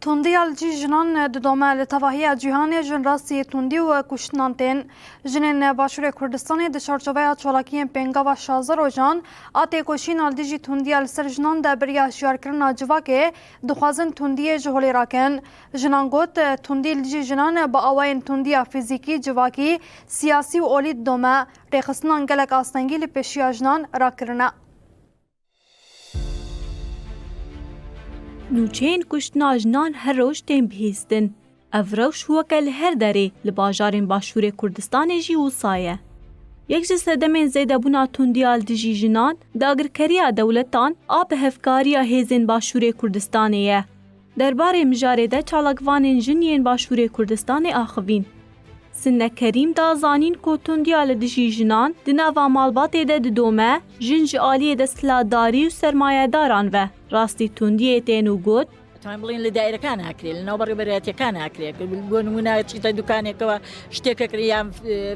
Tundiya li dijî jinan didome. Li tevahiya cîhanê jin rastî tundî û kuştinan tên. Jinên Başûrê Kurdistanê di çarçoveya çalakiyên pêngava 16 rojan a têkoşîna li dijî tundiya li ser jinan de beriya hişyarkirina civakê dixwazin tundiyê ji holê rakin. Jinan got, Tundî li dijî jinan bi awayên tundiya fîzîkî, civakî, siyasî û olî didome. Rêxistinan gelek astengî li pêşiya jinan rakirine. Nûçeyên kuştina jinan her roj tên bihîstin. Ev rewş weke li her derê li bajarên Başûrê Kurdistanê jî wisa ye. Yek ji sedemên zêdebûna tundiya li dijî jinan, dagirkeriya dewletan a bi hevkariya hêzên Başûrê Kurdistanê ye. Derbarê mijarê de çalakvanên jin yên Başûrê Kurdistanê axivîn. Sinne Kerîm da zanîn ku tundiya li dijî jinan di nava malbatê de didome, jin ji aliyê desthilatdarî û sermayedaran ve rastî tundiyê tên û got, ئەتوانین بڵێین لە دایرەکان ئاکرێ لە ناو بەڕێوەبەرایەتیەکان ئاکرێ بۆ نمونە چیتە دوکانێکەوە شتێک ئەکرێ یان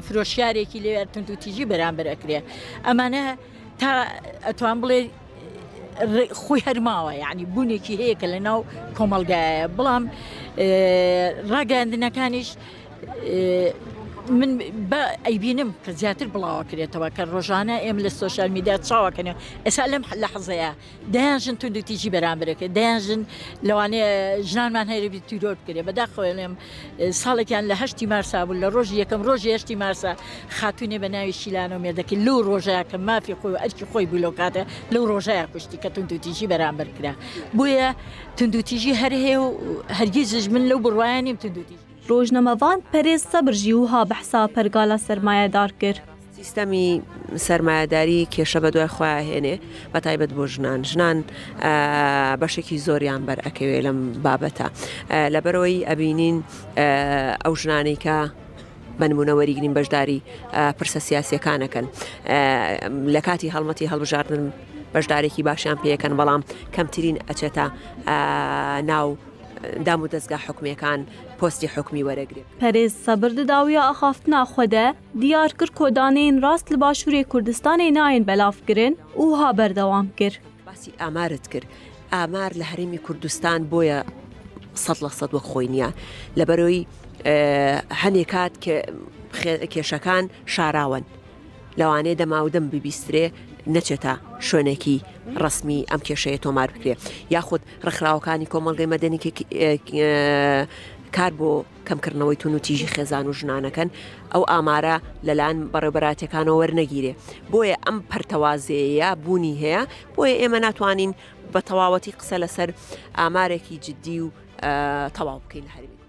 فرۆشیارێکی لێ توندوتیژی بەرامبەر ئەکرێ ئەمانە تا ئەتوان بڵێ خۆی هەرماوە یعنی بوونێکی هەیە کە لە ناو کۆمەلگایە بەڵام ڕاگەاندنەکانیش من بە ئەیبینم کە زیاتر بڵاوەکرێتەوە کە ڕۆژانە ئێم لە سۆشیال میدیا چاوەکەنێ ئێستا لەم لە حەزەیە دەیان ژن توندوتیژی بەرامبەرەکە دەیان ژن لەوانەیە ژنانمان هەیە تیرۆر بکرێ بەداخەوە لێم ساڵێکیان لە هەشتی مارسا بوو لە ڕۆژی یەکەم ڕۆژی هەشتی مارسا خاتونێ بە ناوی شیلانە و مێردەکەی لەو ڕۆژەیە کە مافی خۆی و ئەرکی خۆی بوو لەو کاتە لەو ڕۆژەیە کوشتی کە توندوتیژی بەرامبەر کرا بۆیە توندوتیژی هەر هەیە و هەرگیزش من لەو بڕوایە نیم توندوتیژی Rojnamevan Perêz Sebir jî wiha behsa pergala sermayedar kir. سیستەمی سەرمایەداری کێشە بە دوای خۆیان هێنێ بە تایبەت بۆ ژنان ژنان بەشێکی زۆریان بەر ئەکەوێ لەم بابەتە لەبەرەوەی ئەبینین ئەو ژنانەی کە بە نمونە وەریگرین بەشداری پرسە سیاسیەکانەکەن لە کاتی هەڵمەتی هەڵبژاردن بەشدارێکی باشیان پێەکەن بەڵام کەمترین ئەچێتە ناو دام و دەزگا حکومیەکان پۆستی حکومی وەرەگرێ. پەرێز سەبر di dawiya axaftina xwe de diyar kir ku daneyên rast li Başûrê Kurdistanê nayên belavkirin û wiha berdewam kir. باسی ئامارت کرد، ئامار لە هەرێمی کوردستان بۆیە 100% وەک خۆی نییە لەبەرەوەی هەنێ کات کێشەکان شاراوەن لەوانەیە دەماودەم ببیسترێ نەچێتە شوێنێکی ڕەسمی ئەم کێشەیە تۆمار بکرێ یاخود ڕێکخراوەکانی کۆمەڵگەی مەدەنی کار بۆ کەمکردنەوەی توندوتیژی خێزان و ژنانەکەن ئەو ئامارە لەلایەن بەڕێوبەراتەکانەوە وەرنەگیرێ بۆیە ئەم پەرتەوازەیە بوونی هەیە بۆیە ئێمە ناتوانین بە تەواوەتی قسە لەسەر ئامارێکی جددی و تەواو بکەین لە هەرێمی.